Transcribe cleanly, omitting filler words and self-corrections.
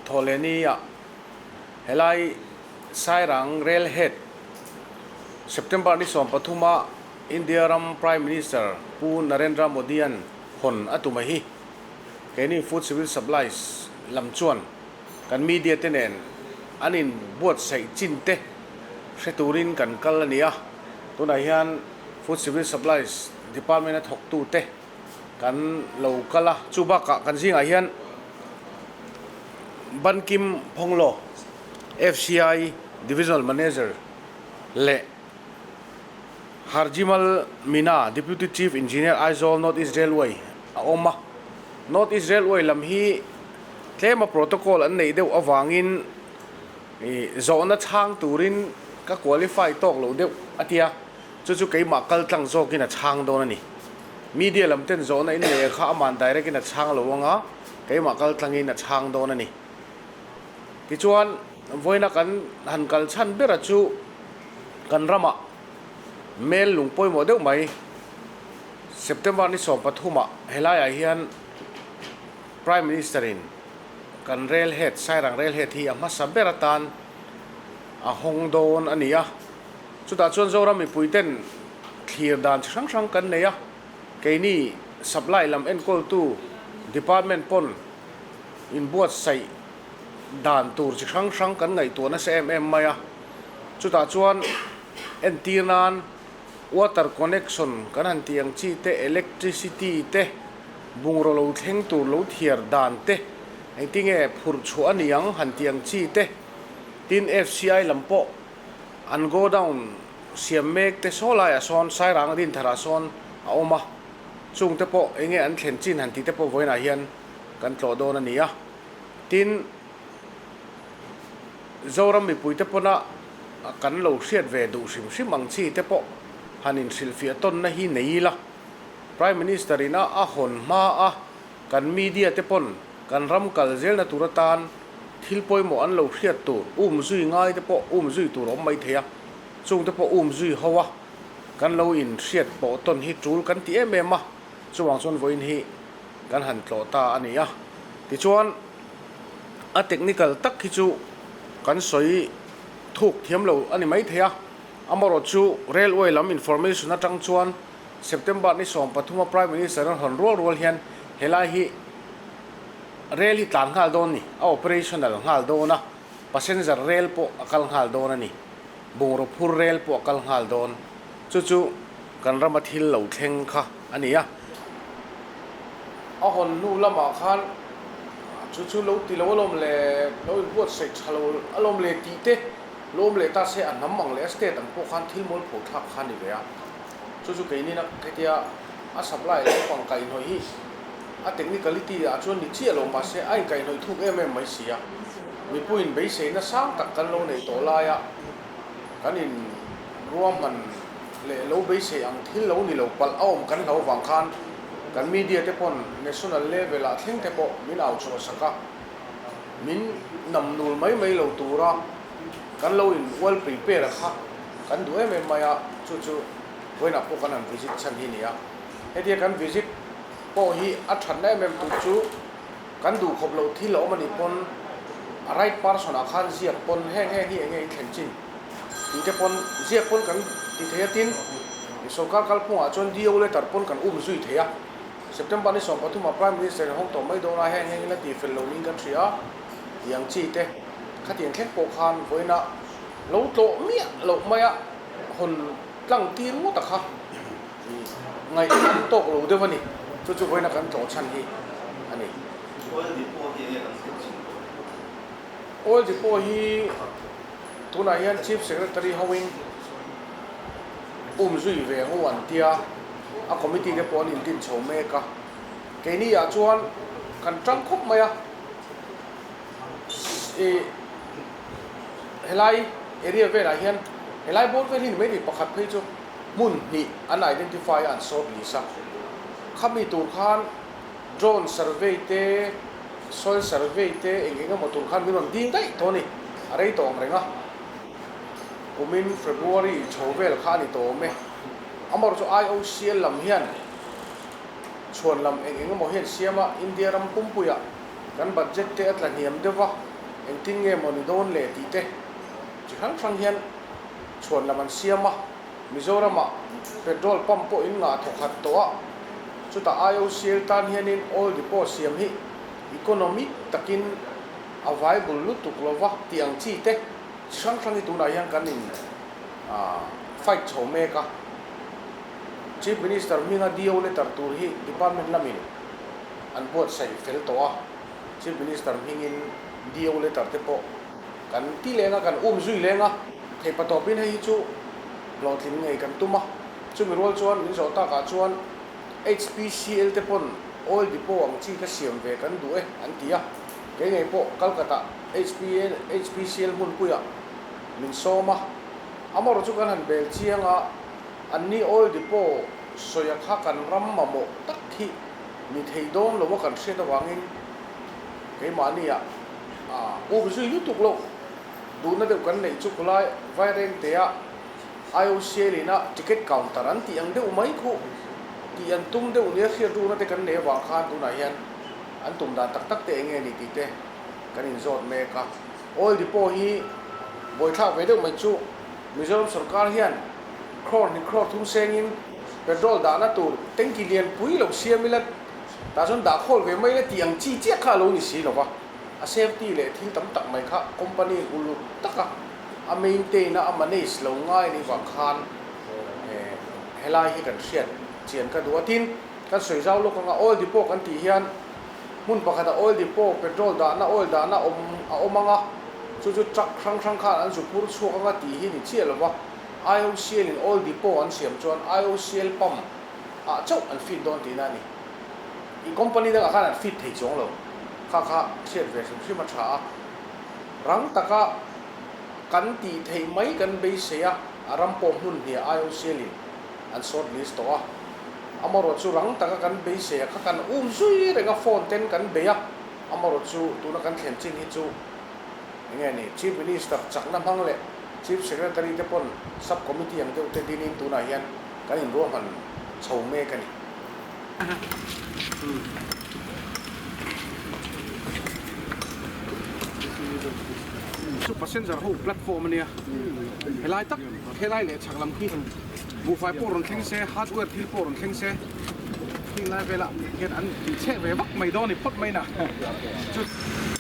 Thawhlehni-ah helai Sairang Rail Head September ni 13-a India ram Prime Minister Pu Narendra Modi-a'n hawn a tum a hi. Keini Food Civil Supplies lam chuan kan media te nen an in buatsaih chin te hre turin kan kal a ni a, tunah hian Food Civil Supplies Department a thawktu te kan lo kal a, chu bakah kan zingah hian Bankim Phonglo, FCI Divisional Manager leh Harjimal Meena, Deputy Chief Engineer Aizawl North East Railway a awm a. North East Railway lam hi tlema protocol an neih deuh avangin zawhna chhang turin ka qualify tawk loh deuh a tia, chu chu keimah kal tlang zawkin a chhang dawn a ni. Media lam ten zawhna in nei kha aman direct in a chhang lo anga keimah kal tlangin a chhang dawn a ni. Tichuan vawiina kan han kal chhan bera chu kan ramah Mel lung pawimawh deuh mai. September ni 13 ah helaiah hian Prime Minister in kan rail head, Sairang rail head hi a hmasa ber atan a hawng dawn a ni a. Chutah chuan Zoram mipui ten thlir dan chi hrang hrang kan nei a, keini supply lam enkawltu department pawn inbuatsaih dan tur chi hrang hrang kan ngaihtuah nasa em em mai a. Chutah chuan entir nan water connection kan han tih ang chi te, electricity te, bungraw lo thleng tur lo thiar dan te, engtinge phurh chhuah a ni ang han tih ang chi te, tin FCI lam pawh an godown siam mek te saw laiah sawn Sairang Dintharah sawn a awm a, chung te pawh enge an thlen chin han tih te pawh vawiinah hian kan tlawh dawn a ni a, tin. Zoram mipuite pawna kan lo hriat ve duh hrim hrim ang chi te pawh han inhrilhfiah tawnna hi nei ila. Prime Minister ina a hawn hma a kan media te pawn kan ram kal zelna tur atan thil pawimawh an lo hriat tur um zui ngai te pawh um zui tur a awm mai thei a, chung te pawh um zui ho a kan lo inhriat pawh tawn hi tul kan ti em em a, chuvang chuan vawiin hi kan han tlawh ta a ni a. Tichuan. A technical tak hi chu kan sawi thuk thiam lo a ni mai thei a, amarawh chu railway lam information atang chuan September ni 13 a Prime Minister an hawn rual rual hian helai hi rail hi tlan nghal dawn a ni, a operational nghal dawn a, passenger rail pawh a kal nghal dawn a ni, bungraw phur rail pawh a kal nghal dawn, chu chu kan rama thil lo thleng kha a ni a. A hawn hnu lamah khan chu chu lo ti lo alawm le, lo inbuatsaih tha lo alawm le tih te lo awm leh ta se a hnam ang leh a state ang pawh khan thil mawl pho thlak kha a ni ve a. Chu chu keinin a hetia a supply lampang kaihhnawih hi a technicality ah chuan ni chiah lo mahse a inkaihhnawih thuk em em mai si a. Mipuiin beiseina sang tak kan lo neih tawh laia kan in ruahman leh lo beisei ang thil lo ni lo palh a awm kan hlo vang khan kan media te pawn national level ah thleng te pawh min au chhuah sak a, min nam nul mai mai lo tura kan lo in well prepare a kha kan duh em em mai a, chu chu vawiinah pawh kan han visit chhan hi a ni a. Hetia kan visit pawh hi a thatna em em tur chu kan duh khawp loh thil a awm a nih pawn a right person ah khan ziak pawn heng heng hi eng nge in thlen chin tih te pawn ziak pawn kan ti thei a, tin sorkar kalphungah chuan DO letter pawn kan um zui thei a, September ni 13 ah Prime Minister in hawng tawh mai dawn a, heng heng ila tih fel lo niin kan hria a tih ang chi te khatiang thleng pawh khan vawiina lo tlawh miah loh maia hawn tlang tir ngawt a kha ngaih an tawk lo deuh a ni, chu chu vawiina kan tlawh chhan hi a ni. Oil depot hi enge kan thlen chin tawh? Oil depot hi Tunah hian Chief Secretary hoin um zui ve ang u an tia, a committee te pawh an indin chho mek a. Keini ah chuan kan tang khawp mai a, ih helai area velah hian helai bawr vel hi ni mai ni pakhat phei chu hmun hnih an identify a an short list a, khami tur khan drone survey te. Soil survey te eng eng emaw tur khan min rawn ding daih tawh a ni. A rei tawh ang reng a. Kumin February chho vel kha a ni tawh awm e. Amaherawhchu IOCL lam hian chhuan lam eng eng emaw hian siam a, India ram pumpuiah kan budget te a tla hniam deuh va, engtin nge maw ni dawn le tih te chi hrang hrang hian chhuan lam an siam a. Mizoramah petrol pump pawh in ngah thawkhat tawh a, chutah IOCL tan hianin oil depot siam hi economic takin a viable lutuk lo va tih ang chi te chi hrang hrang hi tunah hian kan in fight chho mek a. Chief Minister hminga DO letter tur hi department lamin an buatsaih fel tawh a, Chief Minister hmingin DO letter te pawh Kan ti leng a, kan um zui leng a, theihpa tawpin hei hi chu hlawhtling ngei kan tum a. Chumi rual chuan min zawh takah chuan HPCL te pawn oil depot ang chi ka siam ve kan duh e an ti a. Kei ngei pawh Calcutta HPCL hmunpuiah min sawm a. Amaherawh chu kan han bel chiang a, anni oil depot sawia kha kan ram mamawh tak hi ni thei dawn lo a kan hriat avangin keimahniah A um zui lutuk loh duhna deuh kan neih chu khulai Vairengtea IOCL ina ticket counter an tih ang deuh mai khu tih an tum deuh nia hriat rukna te kan nei avang khan tunah hian an tum dan tak tak te eng nge ni tih te kan inzawt mek a. Oil depot hi buaithlak ve deuh mai chu Mizoram sorkar hian crore hnih crore thum sengin petrol dahna tur tanky lian pui lo siam ila tah chuan dah khawl ve mai ila tih ang chi chiah kha a lo ni si lo va. A safety leh thil tam tak mai kha company uluk taka a maintain a, a manage lo ngai anih vang khan helai hi kan hriat chian ka duh a. Tin, kan sawi zau lawk anga oil depot kan tih hian hmun pakhata oil depot, petrol dahna, oil dahna awm a awm anga chu chu truck hrang hrang khan an zu phur chhuak anga tih hi ni chiah lova IOCL in oil depot an siam chuan IOCL pump ah chauh an feed dawn tihna a ni. I company dangah khan an fit thei chuang lo. Kha kha hriat ve hrim hrim a tha a. Rang taka kan tih theih mai kan beisei a, a ram pawh hmun hniah IOCL in an short list tawh a. Amaherawh chu rang taka kan beisei a kha kan um zui reng a, phone ten kan bei a. Amaherawh chu tuna kan thlen chin hi chu enge ni Chief Minister chakna hmang leh Chief Secretary te pawn sub committee ang deuh te dinin tunah hian kan inruahman chho mek a ni. Chu passenger ho platform a nia helai tak helai leh chhak lam khi buhfai pawh rawn thleng se hardware thil pawh rawn thleng se heng lai velah hian an inchheh ve vak mai dawn a ni phawt mai na chu.